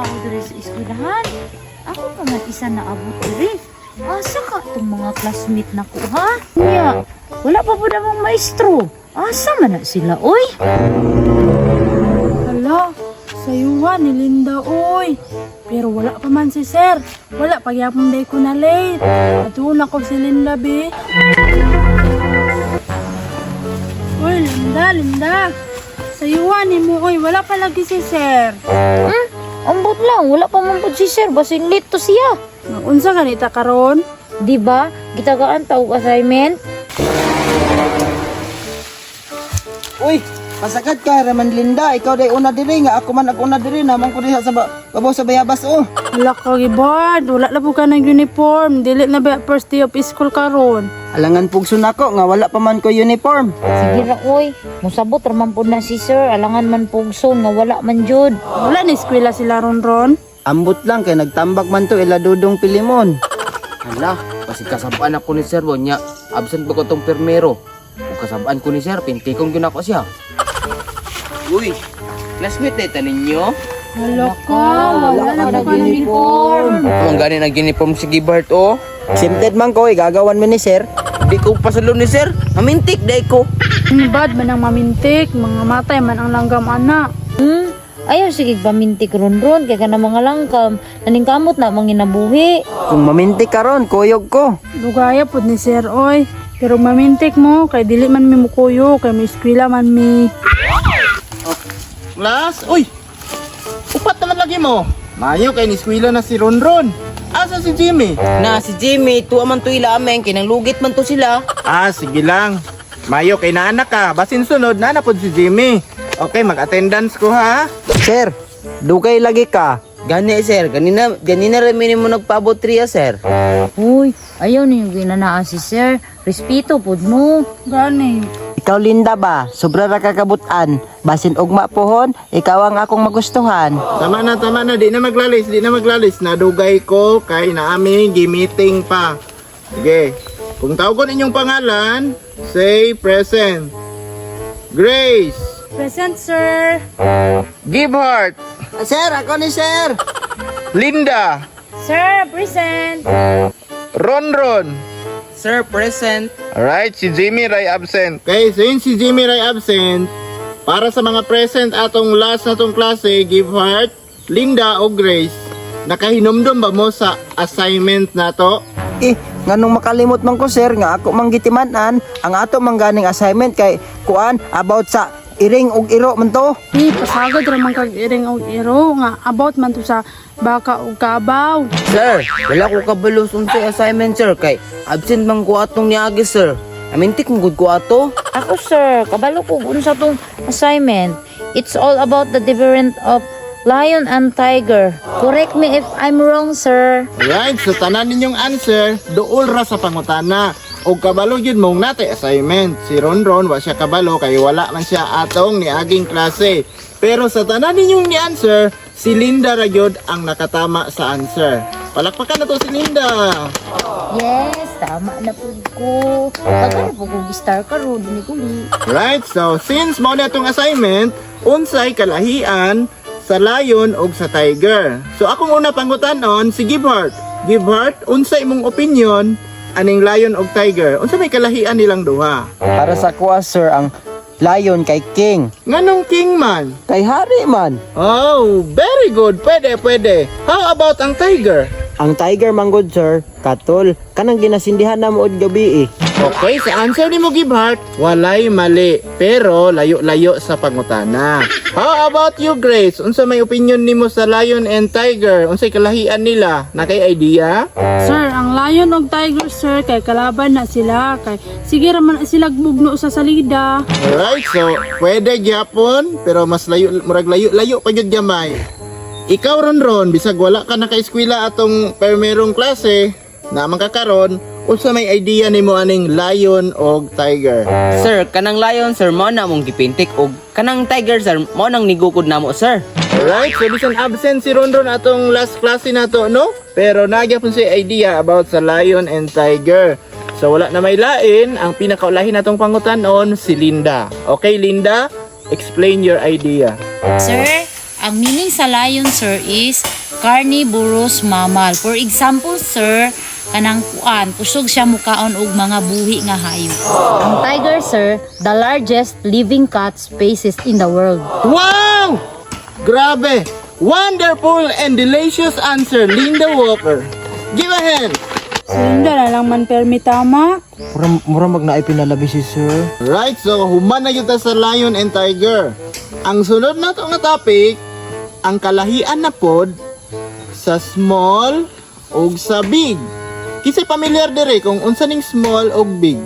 tao diri sa eskwelahan. Ako pa man isa na abot diri. Asa ka itong mga classmate nako, ha? Nya, wala pa po namang maestro. Asa man na sila, oy? Hala, sayuwa ni Linda, oy. Pero wala pa man si sir. Wala pa gyapon day ko na late. Adto na ko si Linda, be. Oy, Linda, Linda. Sayuwa ni mo, oy. Wala pa lagi si sir. Ambot lang, wala pa man pud si sir, basin late to siya. Unsa ganita karon? Di ba? Gitagaan ta og assignment. Uy, pasagad ka raman, Linda. Ikaw day una diri nga ako man ako una diri naman ko diha sa babaw sa bayabas oh. Wala ka gibad. Wala na po ka ng uniform. Dili na ba first day of school karon? Alangan pugso nako nga wala pa man ko uniform. Sige ra oy, musabot ra man pud na si sir, alangan man pugson nga wala man jud. Wala na eskwela sila ron ron. Ambot lang kay nagtambak man to ila Dudong Pilimon. Hala, kasi kasabaan ako ni sir niya. Absent ba ko tong permero? Kung kasabaan ko ni sir, pintikong gyud ako siya. Uy, classmate na ita ninyo? Wala ka. Wala na po ka ng uniform. Ang gani nag uniform si Gibert oh. Exempted man ko, igagawan mi ni sir. Di ko pasulong ni sir. Mamintik day ko. Bad man ang mamintik, mga matay man ang langgam ana. Ayaw sige pamintik ron ron kay kana mga langkam, naningkamot na manginabuhi. Kung maminti karon, kuyog ko. Lugaya pod ni sir oy. Pero mamintik mo kay dili man mi mukuyo kay mi eskwela man mi. Class, uy! Upat naman lagi mo. Mayo kay niskwela na si Ronron. Asa si Jimmy? Na si Jimmy, tuwa man to ila ameng, kinanglugit man to sila. Ah, sige lang. Mayo kay naanak ka. Basin sunod, naana pod si Jimmy. Okay, mag-attendance ko ha. Sir, dugay lagi ka. Gani sir, ganina ganina ra mi nimo nagpaabot riya sir. Uy, ayaw ninyo ginanaa si sir. Respeto pud mo. Gani. Ikaw, Linda ba, sobra ra ka kabutan. Basin ugma pohon, ikaw ang akong magustuhan. Tama na, tama na. Di na maglalis, di na maglalis. Nadugay ko kay naami gimiting pa. Sige. Kung tawagon inyong pangalan, say present. Grace. Present, sir. Give heart. Sir, ako ni sir. Linda. Sir, present. Ronron. Sir, present. Alright, si Jimmy Ray absent. Okay, since si Jimmy Ray absent, para sa mga present atong last na tong klase, give heart, Linda o Grace, nakahinumdum ba mo sa assignment na to? Eh, nganong makalimot man ko sir nga ako mang gitiman-an ang ato man ganing assignment kay kuan about sa iring ug iro man to. Ni pasagod ra man kag iring og iro nga about man to sa baka ug kabaw. Sir, wala ko kabalo sa unsay assignment sir kay absent man ko atong niagi sir. Amintik mo gud ko ato. Ako sir, kabalo ko unsa tong assignment. It's all about the different of lion and tiger. Correct me if I'm wrong, sir. Alright, so tanan ninyong answer, duol ra sa pangutana. O kabalo yun mong natay assignment. Si Ronron, wa siya kabalo kay wala man siya atong niaging klase. Pero sa tanan ninyong ni answer, si Linda ra gyud ang nakatama sa answer. Palakpakan na to si Linda. Yes, tama na po ko. Pagka na po ko star karon, dili ko li. Right, so since mao na itong assignment, unsay kalahian sa lion og sa tiger. So akong una pangutanon si Giveheart. Giveheart, unsay imong opinion aning lion og tiger? Unsa may kalahian nilang duha? Para sa kuha sir, ang lion kay king, Nganong king man? kay hari man. Oh, very good. Pwede, pwede. How about ang tiger? Ang tiger manggod sir, katol, kanang ginasindihan na mo og gabi eh. Okay, sa answer ni mo Giveheart, walay mali, pero layo-layo sa pangutana. How about you, Grace? Unsa may opinion nimo sa lion and tiger? Unsay kalahian nila? Nakay idea? Sir, ang lion og tiger sir kay kalaban na sila kay sige ra man na sila bugno sa salida. Alright, so pwede gyapon, pero mas layo, murag layo-layo pa gyud gamay. Ikaw ron ron, bisag wala ka naka-eskwela atong permerong klase, na man ka karon, unsa may idea nimo aning lion og tiger? Sir, kanang lion sir mo na mong gipintik og kanang tiger sir mo nang nigukod namo sir. Alright, so bisan absent si Ronron atong last klase nato, no? Pero nagyapon siya idea about sa lion and tiger. So wala na may lain, ang pinakaulahin natong pangutanon si Linda. Okay, Linda, explain your idea. Sir, Ang meaning sa lion, sir, is carnivorous mammal. For example, sir, kanang kuan, kusog siya mukaon og mga buhi nga hayop. Ang tiger, sir, the largest living cat species in the world. Wow! Grabe! Wonderful and delicious answer, Linda Walker. Give a hand! Si Linda na lang man permi tama. Mura, mura mag naay pinalabi si sir. Right, so human na gyud ta sa lion and tiger. Ang sunod na to nga topic, ang kalahian na pod sa small ug sa big. Kinsay pamilyar dire kung unsa ning small ug big?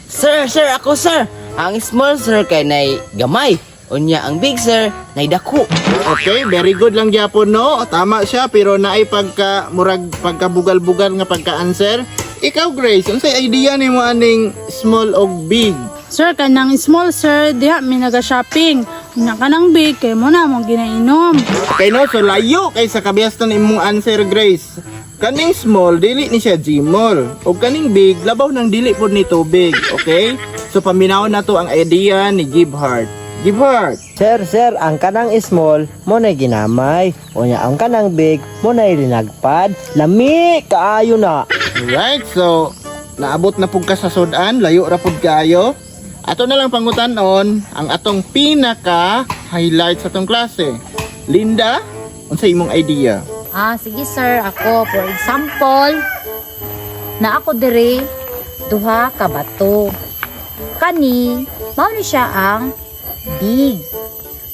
Sir, sir, ako sir. Ang small sir kay nay gamay. Unya ang big sir nay dako. Okay, very good lang gyapon, no. Tama siya, pero naay pagka murag pagkabugal-bugal nga pagka-answer. Ikaw, Grace, unsay idea nimo aning small ug big? Sir, kanang small sir, diha mi naga-shopping. Unya kanang big kay mo na mong ginainom. Okay no, so layo kay sa kabiastan imong answer, Grace. Kaning small dili ni siya Gmall. Ug kaning big labaw nang dili pod ni tubig, okay? So paminawon nato ang idea ni Give Heart. Give Heart. Sir, sir, ang kanang small mo na ginamay. Unya ang kanang big mo na linagpad. Lami kaayo na. Right, so naabot na pud ka sa sudan, layo ra pud kaayo. Ato na lang pangutanon ang atong pinaka highlight sa atong klase. Linda, unsa imong idea? Ah, sige sir, ako for example, na ako dire duha ka bato. Kani, mao ni siya ang big.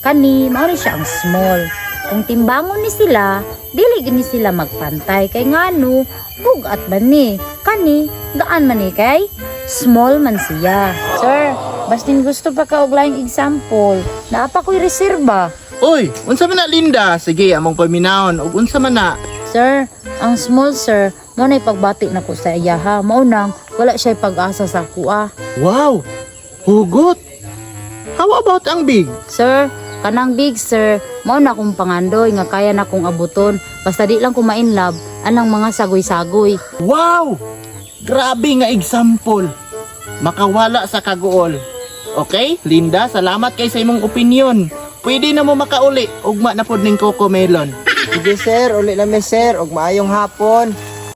Kani, mao ni siya ang small. Kung timbangon ni sila, dili gini sila magpantay kay ngano, bugat man ni. Kani, gaan man ni kay small man siya. Sir, bastin gusto pa ka og laing example, naa pa ko'y reserba. Uy, unsa man na, Linda? Sige, among paminawon ug unsa man na? Sir, ang small sir, mo na'y pagbati na ko sa iya ha. Mao nang wala siya'y pag-asa sa kuha. Wow! Hugot! How about ang big? Sir, kanang big sir, mao na akong pangandoy nga kaya na kong abuton. Basta di lang ko ma-inlove anang mga sagoy-sagoy. Wow! Grabe nga example. Makawala sa kaguol. Okay, Linda, salamat kay sa imong opinion. Pwede na mo makauli. Ugma na pod ning Coco Melon. Sige sir, uli na mi sir ug maayong hapon.